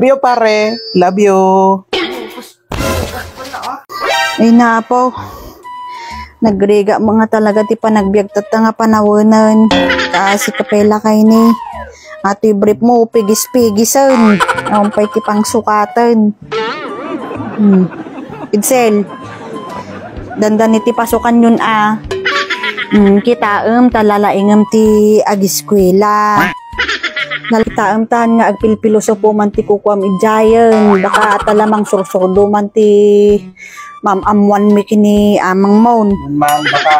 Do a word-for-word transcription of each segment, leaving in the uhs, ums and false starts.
Pio pare, love you. Ay, napo. Nagrigat mo nga talaga ti panagbiag tatta nga panawenen. Kasi kapela kay ni. Atoy brief mo, pigis-pigisen. Awan pay ti pangsukaten. Hmm. Edsel, dandan iti pasukanyon a. Hmm, kitaem ta lalaingem ti agiskuela. Nalitaem tan nga agpilpilosopo man ti kukuam idiayen. Baka ata lamang sursurdo man ti maam-ammoanmi ken ni amangmon. Man, baka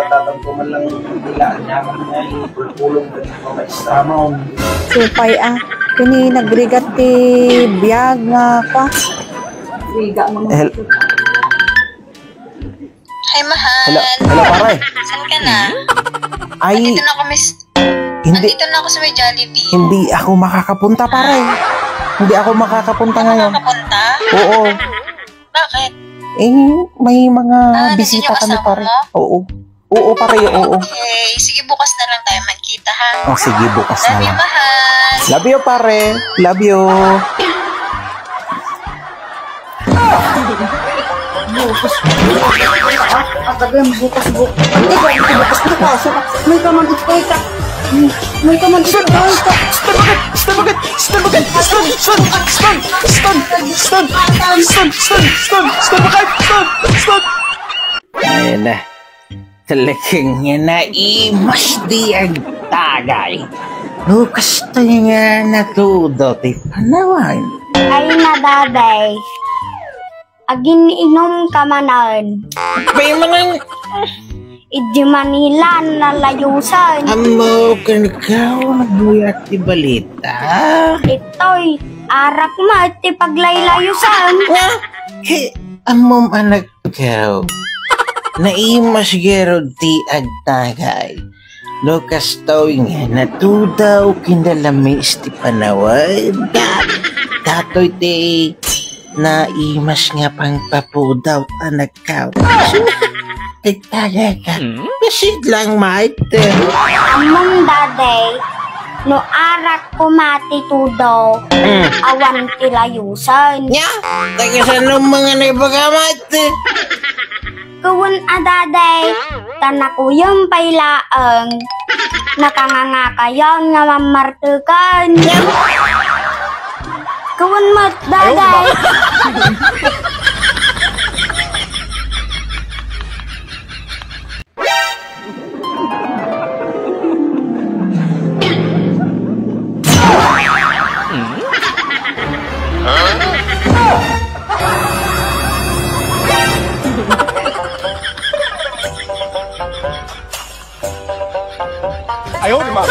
tatanto man lang nila, anya man nga ipulpulong ken ni mamaestra mo. Supay, ah. Ken ni nagrigat ti biag nga pa. Rigat mo. Hel- Hi, mahal. Hello, hello, pare. Saan ka na? Ay, nandito na kami s-, hindi, nandito na ako sa may Jollibee. Hindi ako makakapunta, pare. Hindi ako makakapunta ngayon. Makakapunta? Oo. Bakit? Eh, may mga, ah, bisita kami, pare. Mo? Oo. Oo, pare, oo. Okay. Sige, bukas na lang tayo magkita, ha? Oh, sige, bukas na lang. Love you, mahal. Love you, pare. Love you. Bukas. Ah, ah, tagal, bukas, bu-, ano ba, bukas na kaso? May ka man, ikaw ka. May ka man, ikaw ka. Stop, stop agad! Stop agad! Stop agad! Stop! Stop! Stop! Stop! Stop! Stop! Stop! Stop! Stop! Stop! Stop! Ayan na. Talagang nga naimas di agtagay. No, kasta nga natudo ti panawan. Ay na, Daday. Agin-inom ka manen. Bay manen. Idi Manila, nalayusan. Ammo, ken ikaw, nagbuyat ti balita. Itoy, arak met ti paglaylayusan. Nga, he, ammom, anak, Ikaw, naimas garud ti agtagay. No kastoy nga natudaw ken nalamis ti panawen, da-, datoy ti naimas nga pangpapudaw, anakko. Agtagay ka. Kasi lang, mait. Ammom, Daday, no arak koma ti tudo, mm, awan ti layusan. Nya? Taga saan ang mga naibaga, mait? Kuwan a, Daday, ta nakuyom pay laeng, nakangangakayon nga mammartekan. Kuwan met, Daday. Ayaw, di ba?